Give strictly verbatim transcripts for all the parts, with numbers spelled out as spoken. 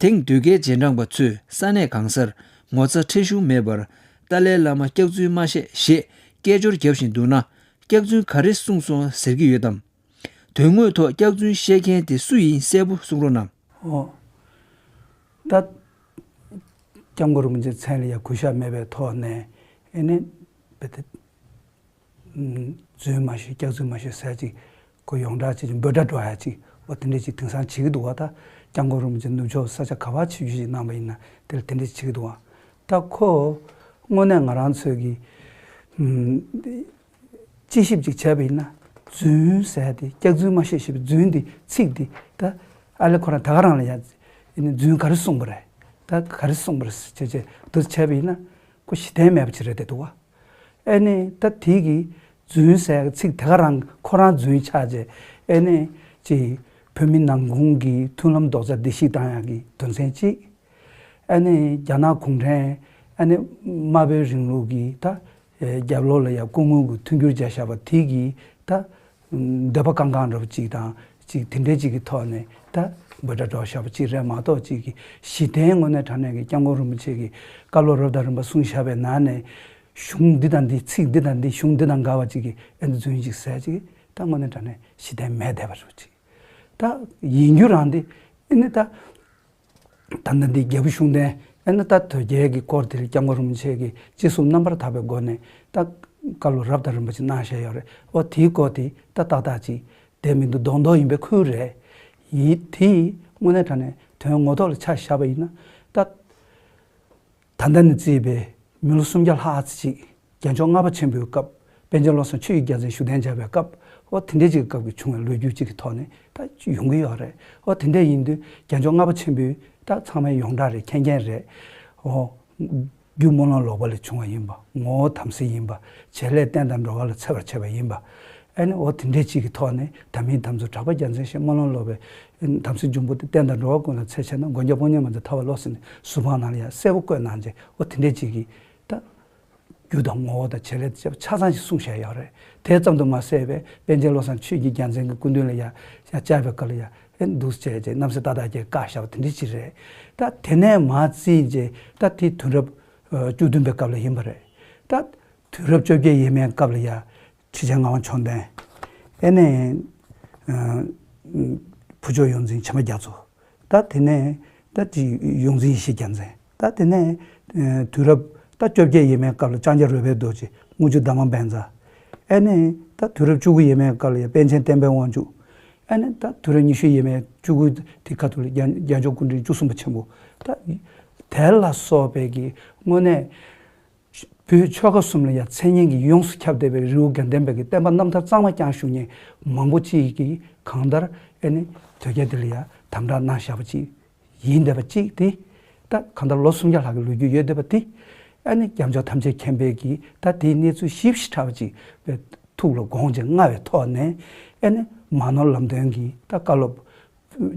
དེང་དུས་ཀའི་རྗེས་འབྲང་པ་ཚོས་ས་གནས་གང་སར་ངོ་ཚ་ཁྲེལ་གཞུང་མེད་པར་ཏཱ་ལའི་བླ་མ་སྐྱག་རྫུན་མ་བཤད་ཞེས་སྐད་ཅོར་བརྒྱབ་བཞིན་འདུག་ན། སྐྱག་རྫུན་ག་རེ་གསུངས་སོང་ཟེར་གྱི་ཡོད་དམ། དོན་དངོས་ཐོག་སྐྱག་རྫུན་བཤད་མཁན་དེ་སུ་ཡིན་གསལ་པོ་གསུང་རོགས་གནང་། ཨོ། ད་སྐྱབས་མགོན་རིན་པོ་ཆེ་མཚན་ལ་ཡང་གུས་ཞབས་མེད་པའི་ཐོག་ནས་ཨེ་ནི་བེ་ཏེ་རྫུན་མ་ཤོད་སྐྱག་རྫུན་མ་ཤོད་ཟེར་ཅིག་ཁོ་ཡོངས་གྲགས་ཅིག་འབོད་སྒྲ་སྒྲོག་ཡ་ཅིག་འོ་དེ་འདྲས་ཅིག་དེང་སང་བྱེད་ཀྱི་འདུག་བ། ད་སྐྱབས་མགོན་རིན་པོ་ཆེ་ནུབ་ཕྱོགས་ས་ཆ་ག་བ་ཆིབས་བསྒྱུར་ཅིག་གནང་བ་ཡིན་ན་དེ་ལ་དེ་འདྲས་བྱེད་ཀྱི་འདུག་བ། ད་ཁོ་དངོས་གནས་ང་རང་ཚོས་ཀྱི་དཔྱད་ཞིབ་ཅིག་བྱས་པ་ཡིན་ན་རྫུན་ཟེར་དེ་སྐྱག་རྫུན་མ་བཤད་ཞེས་པའི་རྫུན་དེ་ཚིག་དེ་ད་ཨ་ལེ་ཁོ་རང་ད་ག་རང་ལ་ཡ་རྫུན་ག་རེ་གསུངས་པ་རེད། ད་ག་རེ་གསུངས་པ་རེད་ཅེས་བྱས་འདུག་བྱས་པ་ཡིན་ན་ཁོ་གཞི་རྟེན་མེད་པ་ཅིག་རེད་བསྡད་འདུག་བ། ཨེ་ནི་ད་དེ་གི་རྫུན་ཟེར་ཚིག་དེ་ག་རང་ཁོ་རང་རྫུན་ཆགས་རྗེས་ཨེ་ནི་ཅིག་བོད་མི་ནང་ཁུལ་གྱི་མཐུན་ལམ་རྡོག་རྩ་བརྡལ་བཤིག་བཏང་ཡག་གི་དོན་ཚན་གཅིག་ཨ་ནི་རྒྱ་ནག་གུང་ཁྲན་ཨ་ནི་དམར་པོའི་རིང་ལུགས་ཀྱི་ད་རྒྱབ་ལོགས་ལ་ཡང་སྐུ་ངོ་གི་མཐུན་འགྱུར་བྱས་བཞག་པ་དེ་གི་ད་འདོད་པ་ཀང་ཀང་འདྲ་པོ་ཅིག་དང་ཅིག་དེ་འདྲའི་ཅིག་གི་ཐོག་ནས་ད་འབོད་སྒྲ་སྒྲོག་བཞག་པ་ཅིག་རེད་མ་གཏོགས་ཅིག་གི་གཞི་རྟེན་དངོས་གནས་དྲང་གནས་ཀྱི་སྐྱབས་མགོན་རིན་པོ་ཆེ་གི་བཀའ་སློབ་རབ་དང་རིམ་པ་གསུངས་བཞག་པའི་ནང་ནས་གཞུང་འདི་དང་འདི་ཚིག་འདི་དང་འདི་གཞུང་འདི་དང་འགལ་བ་ཅིག་གི་ཨ་ནི་རྫུན་ཅིག་ཟེར་ཅིག་ད་དངོས་གནས་དྲང་གནས་གཞི་རྟེན་མེད་བསྡད་པ་རེད་ཅིག་ད་ཡིན་རྒྱུ་རང་འདི་ཨ་ནི་ད། ད་ལྟ་འདི་རྒྱལ་པོ་གཞུང་བསྟེན་ཨེ་ན་ད་དོལ་རྒྱལ་གྱི་སྐོར་དེ་ལ་སྐྱབས་མགོན་རིན་པོ་ཆེ་གིས་ཅི་གསུང་རྣམ་པར་དག་པའི་སྒོ་ནས་ད་བཀའ་སློབ་རབ་དང་རིམ་པ་ཅིག་གནང་བཞག་ཡོད་རེད། འོ་དེའི་སྐོར་དེ་ད་ཏག་ཏག་ཅིག་བསྡད་མི་འདུག་མདོག་མདོག་ཡིན་པའི་ཁུལ་རེད། ཡིན་དེ་དངོས་གནས་དྲང་གནས་དོན་ངོ་ཐོག་ལ་ཆ་བཞག་པ་ཡིན་ན་ད། ད་ལྟ་ནས་བརྩིས་པའི་མི་ལོ་སུམ་བརྒྱ་ལྷག་ཙམ་ཅིག་རྒྱལ་མཆོག་ལྔ་པ་ཆེན་པོའི་སྐབས་པཎ་ཆེན་བློ་བཟང་ཆོས་ཀྱི་རྒྱལ་མཚན་བཞུགས་གདན་འཇགས་པའི་སྐབས་འོ་དེ་འདྲའི་ཅིག་གི་སྐབས་ཀྱི་བྱུང་བའི་ལོ་རྒྱུས་ཅིག་གི་ཐོག་ནས་ད་ཡོང་གི་ཡོད་རེད། འོ་དེ་འདྲ་ཡིན་དུས་རྒྱལ་མཆོག་ལྔ་པ་ཆེན་པོའི་ད་ཚང་མའི་ཡོངས་གྲགས་རེད། མཁྱེན་མཁྱེན་རེད། འོ་རྒྱུ་སྨོན་ལམ་ལོག་པ་ལས་བྱུང་བ་ཡིན་པ། ངོ་བོ་དམ་སྲི་ཡིན་པ། བྱེད་ལས་བསྟན་དང་འགྲོ་བ་ལ་འཚེ་བར་བྱེད་པ་ཡིན་པ། ཨ་ནི་འོ་དེ་འདྲའི་ཅིག་གི་ཐོག་ནས་ད་མིན་དམ་ཚོ་གྲགས་པ་རྒྱལ་མཚན་ཞེས་སྨོན་ལམ་ལོག་པའི་དམ་སྲི་འབྱུང་པོ་དེ་བསྟན་དང་འགྲོ་བ་ཀུན་ལ་འཚེ་བྱས་ན་མགོན་སྐྱབས་དཔུང་གཉེན་མ་ཚོ་ཐར་བ་ལོག་ཟེར་ནས་ཟུར་ཕང་ནང་ལ་ཡང་གསལ་པོ་བཀོད་གནང་རྗེས་འོ་དེ་འདྲའི་ཅིག་གི་ད་རྒྱུ་དང་ངོ་བོ་དང་བྱེད་ལས་ཆ་ཚང་ཞིག་གསུངས་བཞག་ཡོད་རེད། དེ་ཙམ་དུ་མ་ཟད་པའི་པཎ་ཆེན་བློ་བཟང་ཆོས་ཀྱི་རྒྱལ་མཚན་གྱི་སྐུ་མདུན་ལ་ཡང་ཡང་བཅར་བའི་སྐབས་ལ་ཡང་ཨེ་འདུག་སེ་བྱས་རྗེས་རྣམ་སེ་ཏག་ཏག་ཅིག་བཀའ་བཞག་པ་དེ་འདྲའི་ཅིག་རེད། ད་དེ་ནས་མར་བརྩིས་རྗེས་ད་དེ་དུས་རབས་བཅུ་བདུན་པའི་སྐབས་ལ་ཡིན་པ་རེད། ད་དུས་རབས་བཅོ་བརྒྱད་ཡས་མའི་སྐབས་ལ་ཡང་ཁྲི་ཆེན་ངག་དབང་མཆོག་ལྡན། ཨེ་ནས་ཨ་བུ་མཆོག་ཡོངས་འཛིན་བྱམས་པ་རྒྱ་མཚོ། ད་དེ་ནས་ད་ཅི་ཡོངས་འཛིན་ཡེ་ཤེས་རྒྱལ་མཚན། ད་དེ་ནས་ཨ་དུས་རབས་ད་བཅོ་བརྒྱད་ཡས་མའི་སྐབས་ལ་ལྕང་སྐྱ་རོལ་པའི་རྡོ་རྗེ། དངུལ་ཆུ་ཟླ་བ་བཛྲ། ཨེ་ནས་ད་དུས་རབས་བཅུ་དགུ་ཡས་མའི་སྐབས་ལ་ཡང་པཎ་ཆེན་བསྟན་པའི་དབང་ཕྱུག་ཨེ་ནས་ད་དུས་རབས་ཉི་ཤུ་ཡས་མའི་བཅུ་དགུ་དེ་ཁ་ཐུག་ལ་རྒྱལ་རྒྱལ་མཆོག་སྐུ་ཕྲེང་བཅུ་གསུམ་པ་ཆེན་པོ། ད་དེ་ལ་སོགས་པའི་གི་དངོས་གནས། བོད་ཆོལ་ཁ་གསུམ་ལ་ཡང་མཚན་སྙན་གྱིས་ཡོངས་སུ་ཁྱབ་བསྡད་པའི་རི་བོ་དགེ་ལྡན་པ་གི་བསྟན་པ་རྣམ་ཐར་གཙང་མ་བསྐྱངས་བཞུགས་མཁན་མང་པོ་ཅིག་གིས་གང་ལྟར་ཨེ་ནི་དོལ་རྒྱལ་འདི་ལ་ཡང་དམ་དྲག་གནང་བཞག་པ་ཅིག་ཡིན་བསྡད་པ་ཅིག་དེ་ད་གང་ལྟར་ལོ་སུམ་བརྒྱ་ལྷག་གི་ལོ་རྒྱུས་ཡོད་བསྡད་པ་དེ་ཨེ་ནི་རྒྱལ་མཆོག་ཐམས་ཅད་མཁྱེན་པའི་གི་ད་དེའི་གནས་ཚུལ་ཞིབ་ཞིབ་ཕྲ་བ་ཅིག་པའི་ཐུགས་ལ་དགོངས་བྱས་མངའ་བའི་ཐོག་ནས་ཨེ་ནི་མ་ནོར་ལམ་སྟོན་གྱི་ད་བཀའ་སློབ།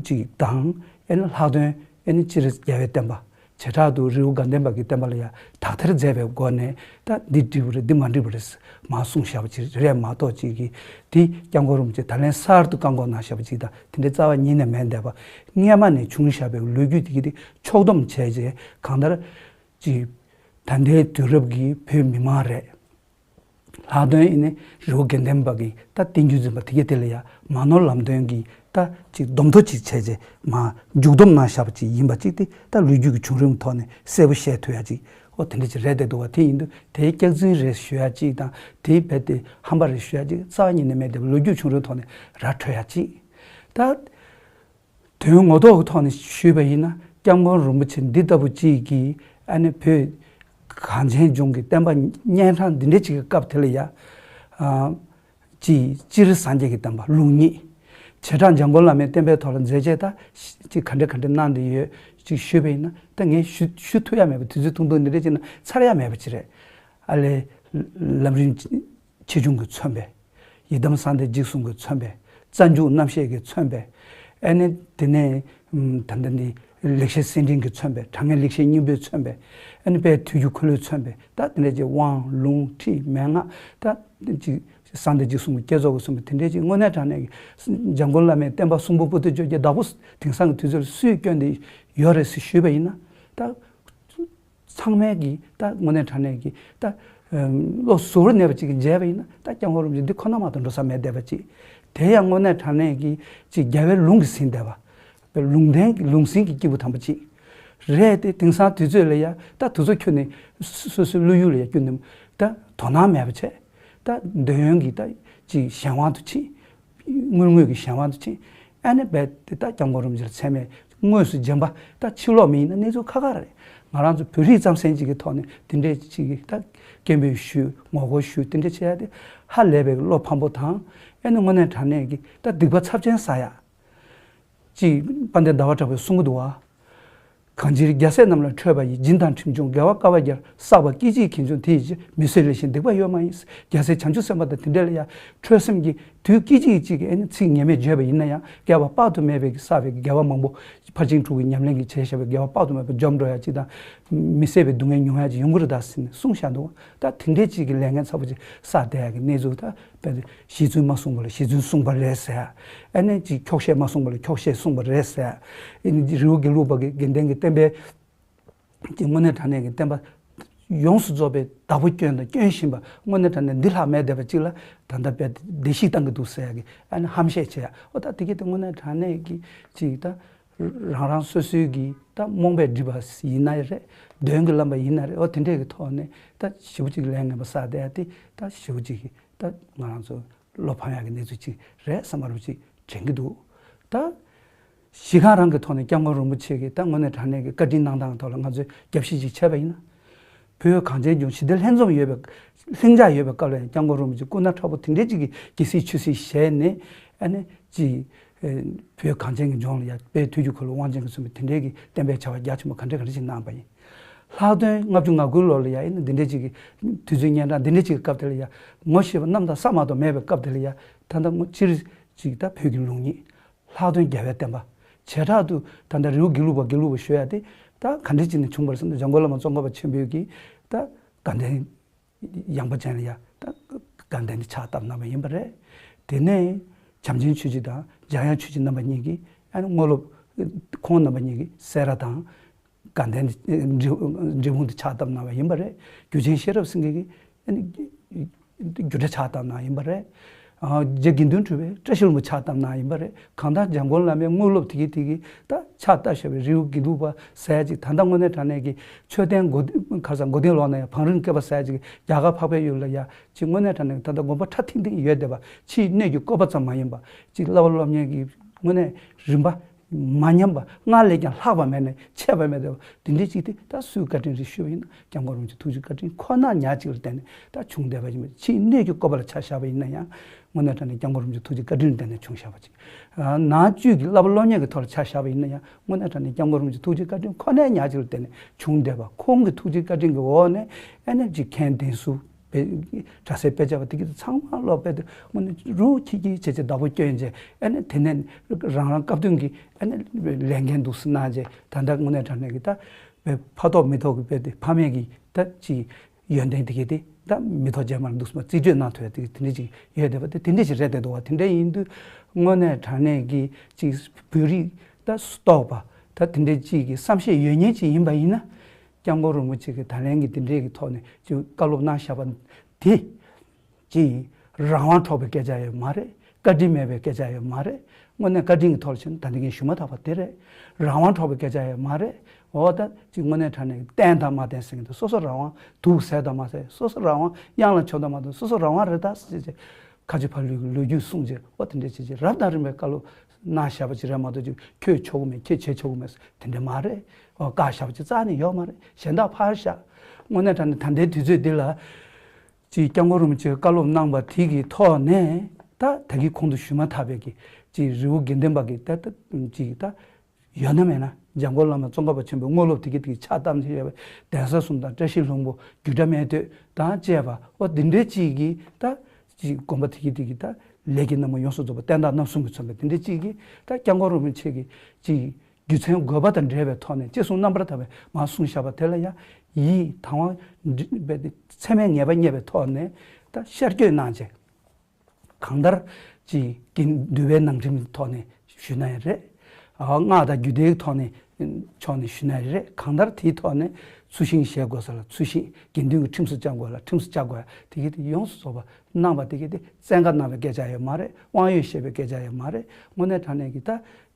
ཅིག་དང་ཨེ་ནི་ལྷག་དོན་ཨེ་ནི་སྤྱིར་རྒྱལ་བའི་བསྟན་པ། བྱེ་བྲག་ཏུ་རི་བོ་དགའ་ལྡན་པ་གི་བསྟན་པ་ལ་ཡང་དག་ཐེར་མཛད་པའི་སྒོ་ནས་ད་འདི་འགྲིག་པ་རེད་འདི་མ་འགྲིག་པ་རེད་མར་གསུངས་བཞག་པ་ཅིག་རེད་མ་གཏོགས་ཅིག་གིས་འདི་སྐྱབས་མགོན་རིན་པོ་ཆེ་ད་ལན་གསར་དུ་བཀའ་འགོག་གནང་བཞག་པ་ཅིག་དང་དེ་འདྲའི་རྩ་བ་ཉིད་ནས་མེད་བསྡད་པ། སྔས་མ་ནས་བྱུང་བཞག་པའི་ལོ་རྒྱུས་དེ་གི་དེ་ཕྱོགས་བསྡོམས་བྱས་རྗེས་གང་ལྟར་ཅིག་ད་ལྟའི་དུས་རབས་ཀྱི་བོད་མི་མང་རེད། ལྷག་དོན་ཨེ་ནི་རི་བོ་དགེ་ལྡན་པ་གི་ད་བསྟན་རྒྱུན་འཛིན་པ་དེ་གས་དེ་ལ་ཡང་མ་ནོར་ལམ་སྟོན་གྱི་ད་ཅིག་སྡོམ་ཐོ་ཅིག་བྱས་རྗེས་མར་མཇུག་སྡོམ་གནང་བཞག་པ་ཅིག་ཡིན་པ་ཅིག་དེ་ད་ལོ་རྒྱུས་ཀྱི་བྱུང་རིམ་ཐོག་ནས་གསལ་པོ་བཤད་ཐུབ་ཡ་ཅིག་འོ་དེ་འདྲ་ཅིག་རེད་བསྡད་འདུག་བ། དེ་ཡིན་དུས་དེའི་སྐྱག་རྫུན་རེད་ཞུ་ཡ་ཅིག་དང་དེའི་རྦད་དེ་ཧམ་པ་རེད་ཞུ་ཡ་ཅིག་རྩ་བ་ཉིད་ནས་མེད་བསྡད་པ་ལོ་རྒྱུས་བྱུང་རིམ་ཐོག་ནས་ར་འཕྲོད་ཡ་ཅིག་ད། དོན་ངོ་ཐོག་གི་ཐོག་ནས་ཞུས་པ་ཡིན་ན་སྐྱབས་མགོན་རིན་པོ་ཆེ་འདི་ལྟ་བུ་ཅིག་གིས་ཨ་ནི་བོད་གངས་ཅན་ལྗོངས་ཀྱི་བསྟན་པ་གཉན་འཕྲང་འདི་འདྲ་ཅིག་གི་སྐབས་དེ་ལ་ཡ། ཨ། ཅིག་སྤྱིར་སངས་རྒྱས་ཀྱི་བསྟན་པ་ལུགས་གཉིས། བྱེ་བྲག་འཇམ་མགོན་བླ་མའི་བསྟན་པའི་ཐོག་ལ་མཛད་རྗེས་ད་ཅིག་ག་འདྲ་ག་འདྲ་གནང་བསྡད་ཡོད་ཅིག་ཞུས་པ་ཡིན་ན་ད་ངས་ཞུ་ཞུ་ཐུབ་ཡ་མེད་པ་དུས་ཚོད་ཐུང་ཐུང་འདི་འདྲ་ཅིག་ན་ཚར་ཡ་མེད་པ་ཅིག་རེད། ཨ་ལས། ལམ་རིམ་ཆེ་ཆུང་གིས་མཚོན་པའི། ཡི་དམ་གསང་བདེ་འཇིགས་གསུམ་གྱིས་མཚོན་པའི། རྩ་འཇུག་རྣམ་བཤད་ཀྱིས་མཚོན་པའི། ཨ་ནི་དེ་ནས་ད་ལྟ་འདི་ལེགས་བཤད་གསེར་ཕྲེང་གིས་མཚོན་པའི་དྲང་ངེས་ལེགས་བཤད་སྙིང་པོས་མཚོན་པའི། ཨ་ནི་དཔལ་དུས་ཀྱི་འཁོར་ལོས་མཚོན་པའི་ད་དེ་འདྲ་ཅིག་དབང་ལུང་ཁྲིད་མན་ངག་ད་ཅིག་ གསང་བདེ་འཇིགས་གསུམ་གྱི་བསྐྱེད་རྫོགས་ཀྱི་གསུངས་པའི་དེ་འདྲའི་ཅིག་དངོས་གནས་དྲང་གནས་ཀྱི་འཇམ་མགོན་བླ་མའི་བསྟན་པ་གསུང་འབུམ་པོ་ཏི་བརྗོད་ཀྱི་བདག་པོ་དེང་སང་གི་དུས་ཚོད་ལ་སུས་བསྐྱོན་ཏེ་ཡོད་རེད་ཟེར་ཞུས་པ་ཡིན་ན། ད་ཚང་མས་ཀྱི་ད་དངོས་གནས་དྲང་གནས་ཀྱི་ད་བློ་གཟུ་བོར་གནས་པ་ཅིག་གིས་མཇལ་བ་ཡིན་ན། ད་སྐྱབས་མགོན་རིན་པོ་ཆེ་འདི་ཁོ་ན་མ་གཏོགས་འགྲོ་ས་མེད་བསྡད་པ་ཅིག་དེ་ཡང་དངོས་གནས་དྲང་གནས་ཀྱི་ཅིག་རྒྱལ་བའི་ལུང་གིས་ཟིན་བསྡད་པ། ལུང་བསྟན་ལུང་ཟིན་གྱི་སྐྱེས་བུ་དམ་པ་ཅིག་རེད་དེ། དེང་སང་དུས་ཚོད་ལ་ཡ་ད་དུས་ཚོད་ཁྱོན་ནས་སོ་སོའི་བློ་ཡུལ་ལ་ཡ་བསྐྱུར་ནས་ད་དོ་སྣང་མེད་པ་བྱས། ད་འདོད་ཡོན་གྱི་ད་ཅིག་གཞན་དབང་དུ་ཕྱིན། དངུལ་དངོས་ཀྱི་གཞན་དབང་དུ་ཕྱིན། ཨ་ནི་རྦད་དེ་ད་སྐྱབས་མགོན་རིན་པོ་ཆེ་ལ་མཚན་སྨད་དངོས་སུ་སྦྱིན་པ་ད་ཕྱིར་ལོག་མི་ཡིན་ན་གནས་ཚུལ་ཁག་ཁག་རེད། ང་རང་ཚོ་བོད་རིགས་རྩམ་ཟན་ཅིག་གི་ཐོག་ནས་དེ་འདྲས་ཅིག་གི་ད་སྐད་འབོད་ཞུས་ངོ་རྒོལ་ཞུས་དེ་འདྲས་བྱེད་ཡ་དེ་ཧ་ལས་པའི་བློ་ཕམ་པོ་དང་། ཨ་ནི་དངོས་གནས་དྲང་གནས་ཀྱི་ད་སྡིག་པ་ཚབས་ཆེན་བསགས་ཡ། ཅེས་དཔལ་ལྡན་ཟླ་བ་གྲགས་པས་གསུང་གི་འདུག་བ། གང་ཕྱིར་རྒྱལ་སྲས་རྣམས་ལ་ཁྲོས་པ་ཡི། སྦྱིན་དང་ཁྲིམས་སྐྱོང་དགེ་བ་དཀའ་བ་བརྒྱར། བསགས་པ་སྐད་ཅིག་གིས་འབྱུང་དེ་ཡི་ཕྱིར། མི་བཟོད་ལས་གཞན་སྡིག་པ་ཡོད་མ་ཡིན། རྒྱལ་སྲས་བྱང་ཆུབ་སེམས་དཔའ་དང་དེ་འདྲ་ལ་ཡང་ཁྲོས་སེམས་ཀྱིས་དུས་སྐད་ཅིག་གཅིག་གི་ཨེ་ནི་ཚིག་ངན་སྨྲས་བརྗོད་པ་ཡིན་ན་ཡང་བསྐལ་པ་དཔག་ཏུ་མེད་པའི་བསགས་པའི་དགེ་བ་མང་པོ་ཕར་ཕྱིན་དྲུག་གི་ཉམས་ལེན་གྱི་བྱས་བཞག་པའི་དགེ་བ་དཔག་ཏུ་མེད་པ་འཇོམས་འགྲོ་ཡ་གཅིག་དང་། མི་བཟད་པའི་སྡུག་བསྔལ་མྱོང་ཡ་གཅིག་ཡོང་གི་རེད་ད་ཟེར་ནས་གསུངས་བཞག་འདུག་ད་དེ་འདྲའི་གཅིག་གི་ལས་ངན་ཚ་པོ་ཅིག་བསགས་བསྡད་ཡ་གི་གནས་ཚུལ་ད། དཔེ་ཞེ་བཙུན་མ་གསུངས་པ་ལ་ཞེ་བཙུན་གསུངས་པ་རེད་ཟེར། ཨ་ནི་ཅིག་འཁྱོག་བཤད་མ་གསུངས་པ་ལ་འཁྱོག་བཤད་གསུངས་པ་རེད་ཟེར། ཨ་ནི་རི་བོ་དགེ་ལུགས་པ་གི་དགེ་ལྡན་གྱི་བསྟན་པའི་ཀྱི་དངོས་གནས་དྲང་གནས་ཀྱི་བསྟན་པ་ཡོངས་སུ་རྫོགས་པའི་བདག་པོ་བསྐྱོན་དང་བསྐྱོན་བཞིན་པ་དངོས་གནས་དྲང་གནས་འདི་ལྷག་མེད་བསྡད་པ་ཅིག་ལ་ད་ལྟ་དཔེ་བདེ་སྐྱིད་བཏང་གི་འདུག་ཟེར་ཡ་གི་ཨ་ནི་ཧམ་བཤད་བྱེད་ཡ། ཨོ་ད་དེ་གི་དེ་དངོས་གནས་དྲང་གནས་ཀྱི་ཅིག་ད་རང་རང་སོ་སོའི་གི་ད་རྨོངས་པས་བསྒྲིབས་པ་ཡིན་ན་ཡང་རེད། གདོན་གྱིས་བརླམས་པ་ཡིན་ན་རེད། ཨོ་དེ་འདྲས་ཀྱི་ཐོག་ནས་ད་ཞེ་པོ་ཅིག་ལས་ངན་པ་བསགས་བསྡད་ཡ་དེ་ད་ཞེ་པོ་ཅིག་གི་ད་ང་རང་ཚོ་བློ་ཕམ་ཡག་གི་གནས་ཚུལ་ཅིག་རེད་བསམ་པ་རུ་ཅིག་དྲན་གྱི་འདུག་ད་གཞི་གང་རང་གི་ཐོག་ནས་སྐྱབས་མགོན་རིན་པོ་ཆེ་གིས་ད་དངོས་གནས་དྲང་གནས་ཀྱི་བཀའ་དྲིན་གནང་སྟངས་ཐོག་ལ་ང་ཚོས་རྒྱབ་བཤིག་ཅིག་བྱས་པ་ཡིན་ན། བོད་གངས་ཅན་ལྗོངས་ཞི་བདེ་ལྷན་འཛོམས་ཡོད་པའི་ལྷིང་འཇགས་ཡོད་པའི་སྐབས་ལ་ཡང་སྐྱབས་མགོན་རིན་པོ་ཆེ་སྐུ་ན་ཕྲ་བོ་དེ་འདྲས་ཅིག་གི་རྒྱལ་སྲིད་ཆོས་སྲིད་བཞེས་ནས་ཨ་ནི་ཅིག་བོད་གངས་ཅན་གྱི་ལྗོངས་ལ་ཡང་དཔལ་དུས་ཀྱི་འཁོར་ལོ་དབང་ཆེན་གྱིས་གསུངས་པའི་དེ་འདྲས་ཀྱི་བསྟན་པའི་བྱ་བ་རྒྱ་ཆེན་པོ་ག་འདྲས་ག་འདྲས་ཅིག་གནང་པ་ཡིན། ལྷག་དོན་ལྔ་བཅུ་ང་དགུའི་ལོ་ལ་ཡ་ཨེ་ནི་འདི་འདྲའི་ཅིག་གི་དུས་ཚོད་སྙན་གྲགས་འདི་འདྲའི་ཅིག་གི་སྐབས་དེ་ལ་ཡ་ངོ་ཤེས་པ་གནམ་དང་ས་མ་གཏོགས་མེད་པའི་སྐབས་དེ་ལ་ཡ་ད་ལྟ་ངོ་སྤྱིར་ཅིག་ད་བོད་ཀྱི་ལུགས་གཉིས། ལྷག་དོན་རྒྱལ་བའི་བསྟན་པ། བྱེ་བྲག་ཏུ་ད་ལྟ་རི་བོ་དགེ་ལུགས་པ་དགེ་ལུགས་པ་ཞུ་ཡ་དེ་ད་ག་འདྲའི་ཅིག་ནས་བྱུང་བ་རེད་ཟེར་ན་འཇམ་མགོན་བླ་མ་ཙོང་ཁ་པ་ཆེན་པོའི་གི་ད་དགའ་ལྡན་ཡངས་པ་ཅན་ལ་ཡ་ད་དགའ་ལྡན་དེ་ཕྱག་བཏབ་གནང་བ་ཡིན་པ་རེད། དེ་ནས་བྱམས་ཆེན་ཆོས་རྗེ་དང་འཇམ་དབྱངས་ཆོས་རྗེ་རྣམ་པ་གཉིས་ཀྱིས་ཨ་ནི་དངོས་སློབ་ཁོང་རྣམ་པ་གཉིས་ཀྱིས་སེ་ར་དང་། དགའ་ལྡན་འབྲས་འབྲས་སྤུངས་དེ་ཕྱག་བཏབ་གནང་བ་ཡིན་པ་རེད། རྒྱུ་ཆེན་ཤེས་རབ་སེང་གེ་གིས་རྒྱུད་གྲྭ་ཕྱག་བཏབ་གནང་ཡིན་པ་རེད། རྗེ་དགེ་འདུན་གྲུབ་པས་བཀྲ་ཤིས་ལྷུན་པོ་ཕྱག་བཏབ་གནང་ཡིན་པ་རེད། གང་ལྟར་འཇམ་མགོན་བླ་མའི་དངོས་སློབ་དེ་གི་དེ་གི་ད་ཕྱག་བཏབ་བཞག་པའི་རི་བོ་དགེ་ལུགས་པ་ཟེར་ཅིག་ད་ལྟ་དངོས་གནས་དྲང་གནས་ཀྱི་མཆོད་རྟེན་མགོ་ཁ་སང་མགོ་རྟིང་སློག་ན་ཡང་བང་རིམ་བཀལ་བ་ཟེར་ཅིག་རྒྱ་གར་འཕགས་པའི་ཡུལ་ལ་ཡ་ཅིག་དངོས་གནས་དྲང་གནས་ད་ལྟ་དགོན་པ་ཁྲ་ཐིང་ཐིང་ཡོད་བསྡད་པ་ཕྱིའི་སྣོད་ཀྱི་བཀོད་པ་ཙམ་མ་ཡིན་པ་ཅིག་བསླབ་པ་སློབ་གཉེར་གྱི་དངོས་གནས་རིམ་པ། མ་ཉམས་པ་སྔར་ལས་ཀྱང་ལྷག་པ་མེད་ནས་ཆད་པ་མེད་དེ་དེ་འདྲའི་ཅིག་དེ་ད་སུའི་བཀའ་དྲིན་རེད་ཞུས་པ་ཡིན་ན་སྐྱབས་མགོན་རིན་པོ་ཆེ་ཐུགས་རྗེ་བཀའ་དྲིན་ཁོ་ན་ཉག་གཅིག་ལ་བརྟེན་ནས་ད་བྱུང་བསྡད་པ་ཡིན་པ། ཕྱིའི་སྣོད་ཀྱི་བཀོད་པ་ལ་ཆ་བཞག་པ་ཡིན་ན་ཡང་དངོས་གནས་དྲང་གནས་སྐྱབས་མགོན་རིན་པོ་ཆེ་ཐུགས་རྗེ་བཀའ་དྲིན་ལ་བརྟེན་ནས་བྱུང་བཞག་པ་ཅིག་ནང་བཅུད་ཀྱི་བསླབ་པ་སློབ་གཉེར་གྱི་ཐོག་ལ་ཆ་བཞག་པ་ཡིན་ན་ཡང་དངོས་གནས་དྲང་གནས་སྐྱབས་མགོན་རིན་པོ་ཆེ་ཐུགས་རྗེ་བཀའ་དྲིན་ཁོ་ནའི་ཉག་གཅིག་ལ་བརྟེན་ནས་བྱུང་བསྡད་པ། ཁོང་གི་ཐུགས་རྗེ་བཀའ་དྲིན་གྱི་འོག་ནས་ཨ་ནེ་ཅིག་མཁན་གདན་ཟུར། དཔེ་གྲྭ་སའི་དཔེ་ཆ་བ་དེ་གི་ཚང་མ་ཀློག་པས་དེ་དངོས་གནས་རུ་ཁྱི་ཁྱི་བྱས་བྱས་བདག་པོ་སྐྱོན་བྱས་ཨ་ནི་དེ་ནས་རང་རང་སྐབས་བསྟུན་གྱི་ཨ་ནི་ལས་འགན་འདུག་སེ་གནང་བྱས་ད་ལྟ་དངོས་གནས་དྲང་གནས་ཀྱི་ད་དཔེ་ཕ་ཐོག་མི་ཐོག་གི་དཔེ་དེ་ཕ་མེས་ཀྱི་ད་ཅི་ཡོན་ཏན་དེ་གི་དེ་ད་མི་ཐོག་རྗེས་མར་འདུག་སེ་རྩིས་སྤྲོད་གནང་ཐུབ་ཡ་དེ་གི་དེ་འདྲ་ཅིག་ཡོད་བསྡད་པ་དེ་དེ་འདྲ་ཅིག་རེད་བསྡད་འདུག་བ། དེ་འདྲ་ཡིན་དུས་དངོས་གནས་དྲང་གནས་ཀྱི་ཅིག་བོད་རིགས་ད་སུ་གཏོགས་པ་ད་དེ་འདྲ་ཅིག་གི་བསམ་ཤེས་ཡོད་མཁན་ཅིག་ཡིན་པ་ཡིན་ན། སྐྱབས་མགོན་རིན་པོ་ཆེ་གིས་ད་ལན་གྱི་འདི་འདྲའི་གི་ཐོག་ནས་ཅིག་བཀའ་སློབ་གནང་བཞག་པ་དེ་ཅིག་རང་དབང་འཕྲོག་པའི་སྐད་ཆ་ཡོད་མ་རེད། བཀའ་དྲིན་མེད་པའི་སྐད་ཆ་ཡོད་མ་རེད། དངོས་གནས་བཀའ་དྲིན་གྱི་ཐོག་ལ་ཕྱིན་ན་ད་འདི་གིན་ཞུ་མ་ཐག་པ་དེ་རེད། རང་དབང་འཕྲོག་པའི་སྐད་ཆ་ཡོད་མ་རེད། འོ་ད་ཅིག་དངོས་གནས་དྲང་གནས་བསྟན་དང་མ་བསྟན་ཟེར་གྱི་འདུག་སོ་སོ་རང་དབང་དུག་ཟས་དང་མ་ཟས། སོ་སོ་རང་དབང་གཡང་ལ་མཆོངས་དང་མ་མཆོངས། སོ་སོ་རང་དབང་རེད་ད་ཟེར་བྱས། ཁ་ཆེ་ཕ་ལུས་ཀྱི་ལོ་རྒྱུས་གསུངས་རྗེས་ཨོ་དེ་འདྲས་བྱས་རྗེས་རབ་དང་རིམ་པའི་བཀའ་སློབ་གནང་བཞག་པ་ཅིག་རེད་མ་གཏོགས་ཅིག་ཁྱོད་ཆོག་གི་མེད་ཁྱེད་བྱེད་ཆོག་གི་མེད་དེ་འདྲས་མ་རེད། ཨོ་བཀག་བཞག་པ་ཅིག་རྩ་ནས་ཡོད་མ་རེད། གཞན་དག་ཕར་བཞག་དངོས་གནས་དྲང་གནས་ད་ལྟའི་དུས་ཚོད་འདི་ལ་ཅིག་སྐྱབས་མགོན་རིན་པོ་ཆེས་བཀའ་སློབ་གནང་བ་དེ་གི་ཐོག་ནས་ད་ད་གིན་གོང་དུ་ཞུས་མ་ཐག་པའི་གི་ཅིག་རི་བོ་དགེ་ལྡན་པ་གི་ད་ད་ཅིག་ད། ཡོད་ན་མེད་ན་འཇམ་མགོན་བླ་མ་ཙོང་ཁ་པ་ཆེན་པོའི་དངོས་སློབ་དེ་གི་དེ་གི་ཕྱག་བཏབ་བཞག་ཡོད་པའི་གདན་ས་གསུམ་དང་བཀྲ་ཤིས་ལྷུན་པོ་རྒྱུད་གྲྭ་སྨད་སྟོད་དང་བཅས་པ་ཨོ་དེ་འདྲའི་ཅིག་གི་ད་ཅིག་དགོན་པ་དེ་གི་དེ་གི་ད་ལས་ཀྱི་སྣ་མང་ཡོངས་སུ་རྫོགས་པ་བསྟན་བདག་རྣམ་གསུམ་གྱིས་མཚོན་པའི་དེ་འདྲའི་ཅིག་གི་ད་སྐྱབས་མགོན་རིན་པོ་ཆེ་གི་ཅིག་རྒྱུ་མཚན་དགོས་པ་དང་འབྲེལ་བའི་ཐོག་ནས་ཅི་གསུང་རྣམ་པར་དག་པས་མར་གསུངས་བཞག་པ་དེ་ལ་ཡང་ཡིད་དང་བ་འདྲེས་པའི་ཚད་མས་ངེས་པ་རྙེད་པའི་ཐོག་ནས་ད་ཤར་བསྐྱོད་གནང་བྱས། གང་ལྟར་ཅིག་འདུལ་བའི་ནང་ཁྲིམས་ཐོག་ནས་ཞུས་ན་ཡང་རེད། སྔགས་དང་རྒྱུད་སྡེའི་ཐོག་ནས་ཕྱོགས་ནས་ཞུས་ན་ཡང་རེད། གང་ལྟར་དེའི་ཐོག་ནས་ཚུལ་ཤིང་བཞེས་དགོས་ས་ལ་ཚུལ་ཤིང་། དགེ་འདུན་གྱི་ཁྲིམས་སུ་བཅའ་དགོས་ལ་ཁྲིམས་སུ་བཅའ་དགོས། དེ་གི་དེ་ཡོངས་སུ་རྫོགས་པ་གནང་བ་དེ་གི་དེ་བཙན་བཀའ་གནང་བའི་སྐད་ཆ་ཡང་མ་རེད། དབང་ཡོད་བཤད་པའི་སྐད་ཆ་ཡང་མ་རེད། དངོས་གནས་དྲང་གནས་ཀྱི་ད་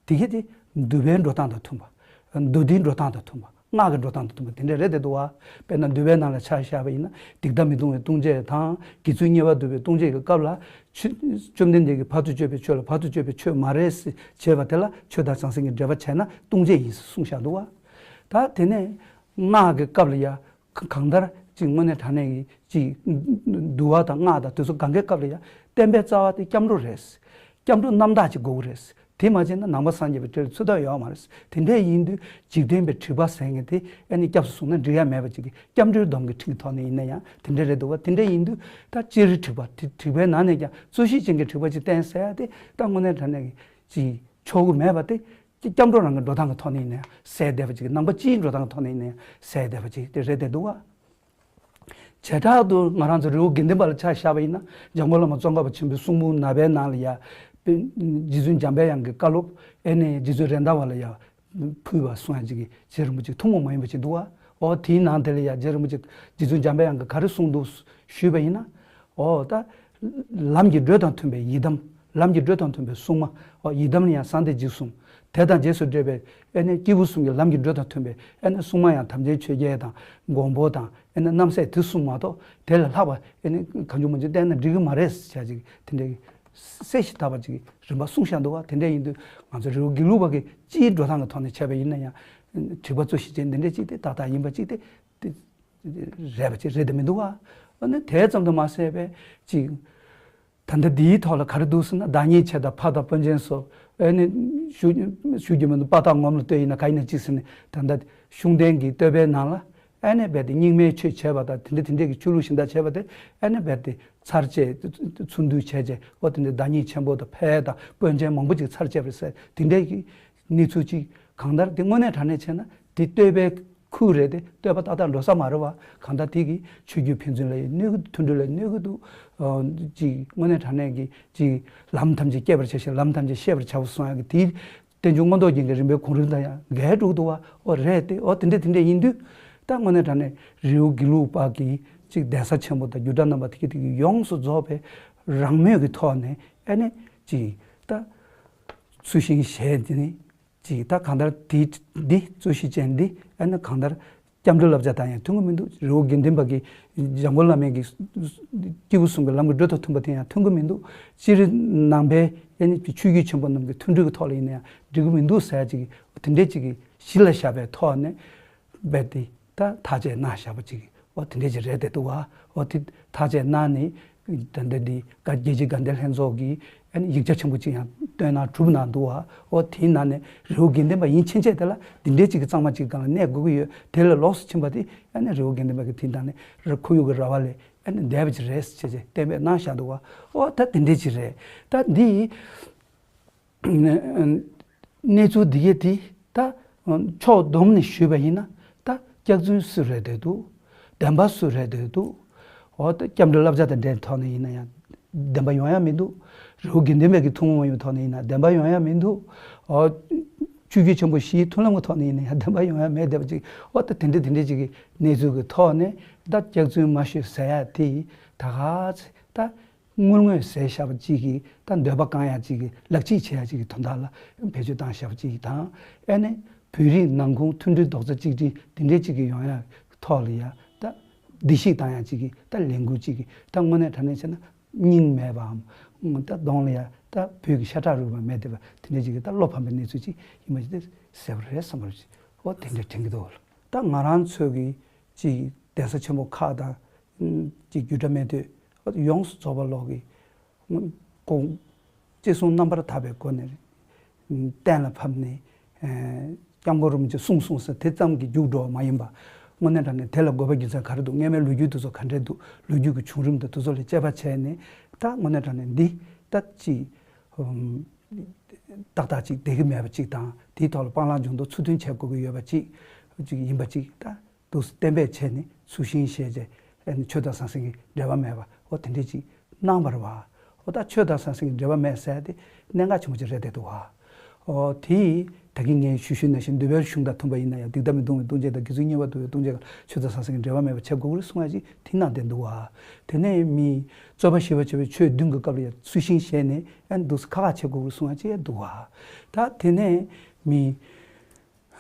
དེ་གི་དེ་འདུལ་བའི་འགྲོ་སྟངས་དང་མཐུན་པ། མདོ་སྡེའི་འགྲོ་སྟངས་དང་མཐུན་པ། སྔགས་ཀྱི་འགྲོ་སྟངས་དང་མཐུན་པ་དེ་འདྲ་རེད་བསྡད་འདུག་བ། དཔེར་ན་འདུལ་བའི་ནང་ལ་ཆ་བཞག་པ་ཡིན་ན་སྡིག་ལྟ་མི་གཏོང་བའི་ལྟུང་བྱེད་དང་དགེ་ཚུལ་བསྙེན་པར་འདུལ་བའི་ལྟུང་བྱེད་ཀྱི་སྐབས་ལ། ཆོས་བཅོམ་ལྡན་འདས་ཀྱིས་བར་དུ་གཅོད་པའི་ཆོས་ལ་བར་དུ་གཅོད་པའི་ཆོས་མ་རེད་ཟེར་བྱས་པ་དེ་ལ་ཆོས་དང་བྱང་སེམས་ཀྱི་འབྲེལ་བ་བྱས་ན་ལྟུང་བྱེད་ཡིན་ཟེར་གསུངས་བཞག་འདུག་བ། ད་དེ་ནས་སྔགས་ཀྱི་སྐབས་ལ་ཡ། གང་ལྟར་ཅིག་དངོས་གནས་དྲང་གནས་ཀྱི་ཅིག་འདུལ་བ་དང་སྔགས་དང་དེ་ཚོ་གང་གའི་སྐབས་ལ་ཡང་བསྟན་པའི་རྩ་བ་དེ་སྐྱབས་འགྲོ་རེད། སྐྱབས་འགྲོ་རྣམ་དག་ཅིག་དགོས་ཀྱི་རེད། དེ་མ་བྱས་ན་ནང་པ་སངས་རྒྱས་པའི་གྲས་ལ་ཚུད་ཐབས་ཡོད་མ་རེད། དེ་འདྲ་ཡིན་དུས་འཇིག་རྟེན་པའི་དྲེགས་པ་ཟེར་མཁན་དེ་ཨ་ནི་སྐྱབས་སུ་སོང་ན་འགྲིག་ཡ་མེད་པ་ཅིག་གི་སྐྱབས་འགྲོའི་སྡོམ་གྱི་ཁྲིད་ཀྱི་ཐོག་ནས་ཡིན་ན་ཡང་དེ་འདྲ་རེད་འདུག་བ། དེ་འདྲ་ཡིན་དུས་ད་ཅི་རིགས་དྲེགས་པ་དེ་དྲེགས་པའི་ནང་ནས་ཀྱང་གཙོ་ཤེས་ཅན་གྱི་དྲེགས་པ་ཅིག་བསྟན་ཟེར་ཡ་དེ་ད་དངོས་གནས་དྲང་གནས་ཀྱི་ཅིག་ཆོག་གི་མེད་པ་དེ། སྐྱབས་འགྲོ་རང་གི་འགྲོ་སྟངས་ཀྱི་ཐོག་ནས་ཡིན་ན་ཡང་ཟེར་བསྡད་པ་ཅིག་ནང་པ་སྤྱིའི་འགྲོ་སྟངས་ཀྱི་ཐོག་ནས་ཡིན་ན་ཡང་ཟེར་བསྡད་པ་ཅིག་དེ་རེད་བསྡད་འདུག་བ། བྱེ་བྲག་ཏུ་ང་རང་ཚོ་རི་བོ་དགེ་ལྡན་པ་ལ་ཆ་བཞག་པ་ཡིན་ན་འཇམ་མགོན་བླ་མ་ཙོང་ཁ་པ་ཆེན་པོའི་གསུང་འབུམ་ནང་པའི་ནང་ལ་ཡ། རྗེ་བཙུན་འཇམ་པའི་དབྱངས་ཀྱི་བཀའ་སློབ་ཨེ་ནས་རྗེ་བཙུན་རེད་མདའ་བ་ལ་ཡ། ཕུལ་བ་གསུང་ཡ་ཅིག་གི་རྗེ་རིན་པོ་ཆེ་ཐུན་མོང་མ་ཡིན་པ་ཅིག་འདུག་བ། འོ་དེའི་ནང་དེ་ལ་ཡ་རྗེ་རིན་པོ་ཆེ་རྗེ་བཙུན་འཇམ་པའི་དབྱངས་ཀྱིས་ག་རེ་གསུངས་འདུག་ཞུས་པ་ཡིན་ན། འོ་ད། ལམ་གྱི་འགྲོས་དང་མཐུན་པའི་ཡི་དམ། ལམ་གྱི་འགྲོས་དང་མཐུན་པའི་སྲུང་མ། འོ་ཡི་དམ་ལ་ཡང་གསང་བདེ་འཇིགས་གསུམ། དེ་དང་རྗེས་སུ་འབྲེལ་བའི་ཨེ་ནས་སྐྱེས་བུ་གསུམ་གྱི་ལམ་གྱི་འགྲོས་དང་མཐུན་པའི་ཨེ་ནས་སྲུང་མ་ཡང་དམ་ཅན་ཆོས་རྒྱལ་དང་མགོན་པོ་དང་ཨེ་ནས་རྣམ་སྲས་དེ་གསུམ་མ་གཏོགས་དེ་ལས་ལྷག་པ་ཨེ་ནས་གང་བྱུང་མང་བྱུང་བསྟན་ན་འགྲིག་གི་མ་རེད་ཟེར་བྱ་ཅིག་དེ་འདྲའི་གསལ་ཞིང་དག་པ་ཅིག་རིམ་པ་གསུངས་བཞག་འདུག་བ། དེ་འདྲ་ཡིན་དུས་ང་ཚོ་རི་བོ་དགེ་ལུགས་པ་གི་སྤྱིའི་འགྲོ་སྟངས་ཀྱི་ཐོག་ནས་བྱས་པ་ཡིན་ན་ཡང་། དྲེགས་པ་གཙོ་ཤེས་ཅན་འདི་འདྲ་ཅིག་དེ་ཏག་ཏག་ཡིན་པ་ཅིག་དེ། དེ་རེད་པ་ཅིག་རེད་དེ་མི་འདུག་བ། ཨ་ནི་དེ་ཙམ་དུ་མ་ཟད་པའི་ཅིག་ད་ལྟ་འདིའི་ཐོག་ལ་ག་རེ་འདུག་ཟེར་ན་བདག་ཉིད་ཆེ་དང་ཕ་དང་དཔོན་ཆེན་སོགས་ཨེ་ནི་ཞུ་ཞུ་རྒྱུ་མི་འདུག་དཔའ་རྟགས་ངོམ་ལ་ལྟོས་ཡིན་ན་ག་ཡིན་ན་ཅི་ཟེར་ནས་ད་ལྟ་ཤུགས་ལྡན་གྱི་བསྟོད་པའི་ནང་ལ་ཨེ་ནི་རྦད་དེ་རྙིང་མའི་ཆོས་བྱས་པ་དང་དེ་འདྲ་དེ་འདྲས་ཀྱི་ཆོས་ལུགས་གཞན་དག་བྱས་པ་དེ་ཨེ་ནི་རྦད་དེ་ཚར་བཅད་ཚུར་འདུས་བྱས་བྱས་ཨོ་དེ་འདྲའི་བདག་ཉིད་ཆེན་པོ་དང་ཕ་དང་དཔོན་ཆེན་མང་པོ་ཅིག་ཚར་བཅད་པ་རེད་ཟེར་དེ་འདྲས་ཀྱི་གནས་ཚུལ་ཅིག་གང་ལྟར་དེ་དངོས་གནས་དྲང་གནས་བྱས་ན་དེ་བསྟོད་པའི་ཁུལ་རེད་དེ་བསྟོད་པ་ཏག་ཏག་འགྲོ་ས་མ་རེད་བ། གང་ལྟར་དེ་གི་ཆོས་བརྒྱུད་ཕན་ཚུན་ལ་ཡང་གནོད་གི་མཐུན་སྒྲིལ་ལ་གནོད་གི་འདུག་ཅིག་དངོས་གནས་དྲང་གནས་ཀྱི་ཅིག་ལམ་ཐམས་ཅད་བསྐྱེད་པར་བྱ་ཞིང་ལམ་ཐམས་ཅད་ཤེས་པར་བྱའོ་གསུང་ཡག་གི་དེའི་བསྟན་བཅོས་མངོན་རྟོགས་རྒྱན་གྱི་རིམ་པའི་གོང་རིམ་དང་ཡང་འགལ་འགྲོ་གི་འདུག་བ། ཨོ་རེད་དེ་ཨོ་དེ་འདྲ་དེ་འདྲ་ཡིན་དུས་ད་དངོས་གནས་དྲང་གནས་རི་བོ་དགེ་ལུགས་པ་གི་ཅིག་གདན་ས་ཆེན་པོ་དང་རྒྱུད་གྲྭ་རྣམ་པ་དེ་གི་དེ་གི་ཡོངས་སུ་རྫོགས་པའི་རང་མོས་ཀྱི་ཐོག་ནས་ཨ་ནི་ཅིག་ད་ཚུལ་ཤིང་བཞེས་དེ་ནི། ཅིག་ད་གང་ལྟར་དེ་འདི་གཙོ་གཞི་ཅན་འདི་ཨ་ནི་གང་ལྟར་སྐྱབས་འགྲོའི་བསླབ་བྱ་དང་ཡང་མཐུན་གྱི་མི་འདུག་རི་བོ་དགེ་ལྡན་པ་གི་འཇམ་མགོན་བླ་མའི་གི་སྐྱེས་བུ་གསུམ་གྱི་ལམ་གྱི་འགྲོས་དང་མཐུན་པ་དེ་ཡང་མཐུན་གྱི་མི་འདུག་སྤྱིར་ནང་པའི་ཨ་ནི་ཆོས་བརྒྱུད་ཆེན་པོ་རྣམས་ཀྱི་མཐུན་སྒྲིལ་གྱི་ཐོག་ལ་ཡིན་ན་ཡང་འགྲིག་གི་མི་འདུག་ཟེར་ཡ་ཅིག་དེ་འདྲས་ཅིག་གི་གཞི་ལ་བཞག་པའི་ཐོག་ནས་རྦད་དེ་ད་ཐག་བཅད་གནང་བཞག་པ་ཅིག་ཨོ་དེ་འདྲས་ཅིག་རེད་དེ་འདུག་བ། ཨོ་དེ་ཐག་བཅད་གནང་ནས་ད་ལྟ་འདི་བཀའ་རྒྱལ་སྤྱིའི་དགའ་ལྡན་ལྷན་ཚོགས་ཀྱིས་ཨ་ནི་ཡིག་ཆ་ཆེན་པོ་ཅིག་ཡང་བཏོན་གནང་གྲུབ་གནང་འདུག་བ། ཨོ་དེའི་ནང་ནས་རི་བོ་དགེ་ལྡན་པ་ཡིན་ཕྱིན་ཆད་དེ་ལ་འདི་འདྲས་ཅིག་གི་གཙང་མ་ཅིག་སྒང་ལ་གནས་དགོས་ཀྱི་ཡོད། དེ་ལས་ལོགས་སུ་ཕྱིན་པ་དེ་ཨ་ནི་རི་བོ་དགེ་ལྡན་པ་གི་དེ་དང་ནི་རི་ཁོར་ཡུག་གི་ར་བ་ལས་ཨ་ནི་འདས་པ་ཅིག་རེད་ཟེར་བྱས་གཏན་འབེབས་གནང་བཞག་འདུག་བ། ཨོ་ད་དེ་འདྲས་ཅིག་རེད། ད་འདི་གནས་ཚུལ་འདི་གས་དེ་ད་ཕྱོགས་བསྡོམས་ནས་ཞུས་པ་ཡིན་ན་ད་སྐྱག་རྫུན་སུ་རེད་བསྡད་འདུག་བདེན་པ་སུ་རེད་བསྡད་འདུག་འོ་ད་སྐྱབས་འགྲོའི་བསླབ་བྱ་དང་འབྲེལ་ཐོག་ནས་ཡིན་ན་ཡང་བདེན་པ་ཡོང་ཡ་མི་འདུག་རི་བོ་དགེ་ལྡན་པའི་གི་ཐུན་མོང་མ་ཡིན་པའི་ཐོག་ནས་ཡིན་ན་བདེན་པ་ཡོང་ཡ་མི་འདུག་འོ་ཆོས་བརྒྱུད་ཆེན་པོ་བཞིའི་མཐུན་ལམ་གི་ཐོག་ནས་ཡིན་ན་ཡང་བདེན་པ་ཡོང་ཡ་མེད་བསྡད་པ་ཅིག་འོ་ད་དེ་འདྲ་དེ་འདྲ་ཅིག་གི་གནས་ཚུལ་གི་ཐོག་ནས་ད་སྐྱག་རྫུན་མ་ཤོད་ཟེར་ཡ་དེ་ད་ག་ཚེ་ད། དངུལ་དངོས་ཟས་བཞག་པ་གཅིག་གིས་ད་འདོད་པ་བསྐང་ཡག་གཅིག་གིས་ལག་ཕྱིས་བྱེད་ཡག་གཅིག་གི་དོན་དག་ལ་བེད་སྤྱོད་བཏང་བཞག་པ་གཅིག་དང་ཨེ་ནས་བོད་རིགས་ནང་ཁོངས་མཐུན་སྒྲིལ་རྡོག་རྩ་གཅིག་སྒྲིལ་འདི་འདྲའི་གཅིག་གི་ཡོང་ཡག་ཐོག་ལ་ཡ་ད་བདེ་སྐྱིད་བཏང་ཡག་གཅིག་གི་ད་ལས་འགུལ་གཅིག་གི་ད་དངོས་གནས་དྲང་གནས་བྱས་ན་སྙིང་མེད་པའམ་ད་གདོང་ལ་ཡ་ད་བོད་ཀྱི་ཤ་ཁྲག་རུས་པ་མེད་བསྡད་པ་དེ་འདྲའི་གཅིག་གི་ད་བློ་ཕམ་པའི་གནས་ཚུལ་གཅིག་ཡིན་པ་ཞིག་དེ་གསལ་པོ་རེད་བསམ་པ་རེད། འོ་དེ་འདྲ་དྲན་གྱི་འདུག་ད་ང་རང་ཚོའི་གི་གཅིག་གདན་ས་ཆེན་པོ་ཁག་དང་། ཅིག་རྒྱུད་གྲྭ་སྨད་སྟོད་ཡོངས་སུ་རྫོགས་པ་ལོག་གི་ཁོང་ཅི་གསུང་རྣམ་པར་དག་པའི་སྒོ་ནས་གཏན་ལ་ཕབ་ནས་སྐྱབས་མགོན་རིན་པོ་ཆེ་གསུངས་གསུངས་ཟེར་དེ་ཙམ་གྱིས་མཇུག་འགྲོ་བ་མ་ཡིན་པ། དངོས་གནས་དྲང་གནས་དེ་ལ་དགོས་པ་རྒྱུ་མཚན་ག་རེ་འདུག་སྔོན་མའི་ལོ་རྒྱུས་དེ་ཚོ་ག་འདྲས་འདུག་ལོ་རྒྱུས་ཀྱི་བྱུང་རིམ་དང་དེ་ཚོ་ལ་དཔྱད་པ་བྱས་ནས་ད་དངོས་གནས་དྲང་གནས་འདི་ད་ཅིག་ཏག་ཏག་ཅིག་བསྡད་ཀྱི་མེད་པ་ཅིག་དང་དེའི་ཐོག་ལ་སྤང་བླང་སྦྱོང་བརྡར་ཚུལ་མཐུན་བྱེད་དགོས་ཀྱི་ཡོད་པ་ཅིག་ཅིག་ཡིན་པ་ཅིག་ད། འདུག་གཏན་འབེབས་བྱས་ནས་ཚུལ་ཤིང་བཞེས་བྱས་ཨ་ནི་ཆོས་དང་ཟང་ཟིང་གི་འབྲེལ་བ་མེད་པ་འོ་དེ་འདྲས་ཅིག་གནང་བ་རེད་བ། འོ་ད་ཆོས་དང་ཟང་ཟིང་གི་འབྲེལ་བ་མེད་ཟེར་ཏེ་གནད་འགག་ཆེན་པོ་ཅིག་རེད་བསྡད་འདུག་བ། འོ་དེ་ད་གིན་ངས་ཞུ་ཞུས་ནང་བཞིན་འདུལ་བའི་གཞུང་དང་མཐུན་པ་ཡིན་ན་ཡང་སྡིག་ལྟ་མི་གཏོང་བའི་ལྟུང་བྱེད་དང་། དགེ་ཚུལ་བསྙེལ་བ་བསྡུ་བའི་ལྟུང་བྱེད་དང་། ཆོས་དང་ཟང་ཟིང་གི་འབྲེལ་བ་མེད་པ་བྱེད་དགོས་ཀྱི་རེད་གསུང་ཡ་ཅིག་དེ་ནང་བསྡད་འདུག་བ། དེ་ནས་མི་རྩོད་པ་ཞི་བར་བྱེད་པའི་ཆོས་བདུན་གྱི་སྐབས་ལ་ཡང་ཚུལ་ཤིང་བཞེས་ནས་ཨ་ནི་འདུག་སེ་ཁག་ཁག་བྱེད་དགོས་ཀྱི་རེད་གསུང་ཡ་ཅིག་འདུག་བ། ད་དེ་ནས་མི་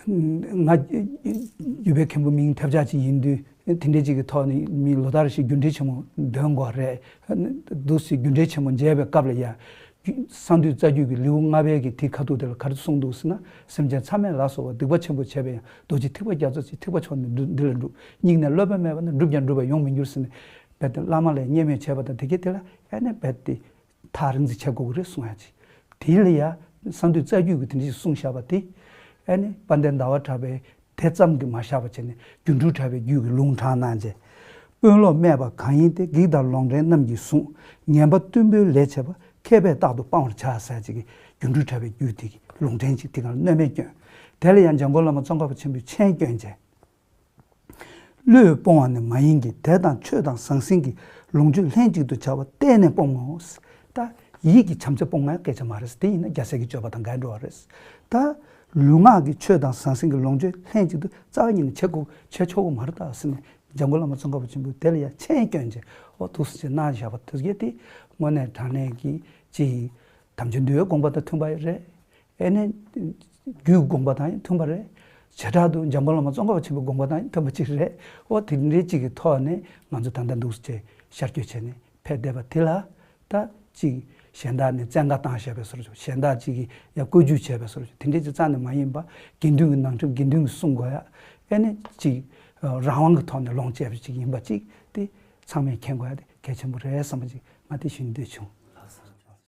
ང་རྒྱུད་པའི་མཁན་པོ་མིང་ཐེབས་ཆག་ཅིག་ཡིན་དུས་དེ་འདྲའི་ཅིག་གི་ཐོག་ནས་མི་ལོ་ལྟར་ཞིག་རྒྱུ་འབྲས་ཆེན་མོ་འདོན་དགོས་རེད། འདུག་སེ་རྒྱུ་འབྲས་ཆེན་མོ་མཇལ་བའི་སྐབས་ལ་ཡང་གསང་འདུས་རྩ་རྒྱུད་ཀྱི་ལེའུ་ལྔ་པའི་གི་དེའི་ཁ་ཐུག་དེ་ལ་ག་རེ་གསུངས་འདུག་ཟེར་ན། སེམས་ཅན་མཚམས་མེད་ལ་སོགས་པ་སྡིག་པ་ཆེན་པོ་བྱས་པ་ཡང་། རྡོ་རྗེ་ཐེག་པ་རྒྱ་མཚོ་ཆེ། ཐེག་པ་མཆོག་ནི་འདི་ལ་འགྲུབ། སྙིང་ནས་སློབ་པ་མེད་པ་ན། བསྒྲུབས་ཀྱང་འགྲུབ་པ་ཡོང་མི་འགྱུར་ཟེར་ནས་རྦད་དེ་བླ་མ་ལ་བརྙས་སྨད་བྱས་པ་དང་། དེ་གས་དེ་ལ་ཨ་ནི་རྦད་དེ་ཐག་རིང་ཙམ་བྱེད་དགོས་ཀྱི་རེད་གསུང་ཡ་ཅིག་དེ་ལ་ཡ་གསང་འདུས་རྩ་རྒྱུད་ཀྱིས་དེ་འདྲ་ཞིག་གསུངས་བཞག་པ་དེ། ཨ་ནི་དཔལ་ལྡན་ཟླ་བ་གྲགས་པས་དེ་ཙམ་གྱིས་མ་བཞག་པ་བྱས་ནས་སྒྱུ་འཕྲུལ་དྲ་བའི་རྒྱུད་ཀྱི་ལུང་དྲངས་གནང་བྱས། དཔོན་སློབ་སྨྲས་པ་གང་ཡིན་ཏེ། བགེགས་དང་ལོག་འདྲེན་རྣམས་ཀྱིས་བཟུང་། ངན་པ་གཏུམ་པོའི་ལས་བྱེད་པ། མཁས་པས་རྟག་ཏུ་སྤང་བར་བྱ། ཟེར་ཅིག་གི་སྒྱུ་འཕྲུལ་དྲ་བའི་རྒྱུད་དེ་གི་ལུང་དྲངས་ཅིག་དེ་ག་ལ་གནོད་མེད་བསྐྱོན། དེ་ལ་ཡང་འཇམ་མགོན་བླ་མ་ཙོང་ཁ་པ་ཆེན་པོས་མཆན་བསྐྱོན་བྱས། བློས་སྤོང་བ་ནི་མ་ཡིན་གྱི། དད་དང་ཆོས་དང་ཟང་ཟིང་གི། ལོངས་སྤྱོད་ལྷན་ཅིག་ཏུ་བྱ་བ་གཏན་ནས་སྤོང་ངོ་། ད་ཡིད་ཀྱི་བྱམས་བརྩེ་སྤོང་ང་སྐད་ཆ་མ་རེད། དེ་ཡིན་ན་རྒྱལ་སྲས་ཀྱི་སྤྱོད་པ་དང་འགལ་འགྲོ་བ་རེད། ད་ལུས་ངག་གི་ཆོས་དང་ཟང་ཟིང་གི་ལོངས་སྤྱོད་ལྷན་ཅིག་ཏུ་རྩ་བ་ཉིད་ནས་བྱེད་དགོས་བྱེད་ཆོག་གི་མ་རེད་ད་ཟེར་ནས་འཇམ་མགོན་བླ་མ་ཙོང་ཁ་པ་ཆེན་པོས་དེ་ལ་ཡང་མཆན་བསྐྱོན་བྱས། འོ་འདུག་སེ་བྱས་གནང་བཞག་པ་དེ་གས་དེ་དངོས་གནས་དྲང་གནས་ཀྱི་ཅིག་དམ་ཆོས་འདུལ་བའི་དགོངས་པ་དང་མཐུན་པ་རེད། ཨེ་ནས་རྒྱུད་དགོངས་པ་དང་ཡང་མཐུན་པ་རེད། བྱེ་བྲག་ཏུ་འཇམ་མགོན་བླ་མ་ཙོང་ཁ་པ་ཆེན་པོའི་དགོངས་པ་དང་ཡང་མཐུན་པ་ཅིག་རེད། འོ་དེ་འདྲའི་ཅིག་གི་ཐོག་ནས་ང་ཚོ་ད་ལྟ་འདུག་སེ་ཤར་བསྐྱོད་བྱས་ནས་ཕེབས་བསྡད་པ་དེ་ལ། ད་ཅིག་གཞན་དག་ནས་བཙན་བཀའ་བཏང་བཞག་པའི་བཟོ་འདྲ། གཞན་དག་ཅིག་གིས་ཡང་བཀོད་ཇུས་བྱས་པའི་བཟོ་འདྲ། དེ་འདྲའི་ཅིག་རྩ་ནས་མ་ཡིན་པ། དགེ་འདུན་གྱི་ནང་ཁྲིམས་དགེ་འདུན་གྱིས་སྲུང་དགོས་ཡ། ཨེ་ནས་ཅིག་རང་དབང་གི་ཐོག་ནས་ལོངས་སྤྱད་པ་ཅིག་ཡིན་པ་ཅིག་དེ་ཚང་མས་མཁྱེན་དགོས་ཡ་དེ་གལ་ཆེན་པོ་རེད་བསམ་པ་ཅིག་ང་དེ་ཞུ་འདོད་བྱུང་།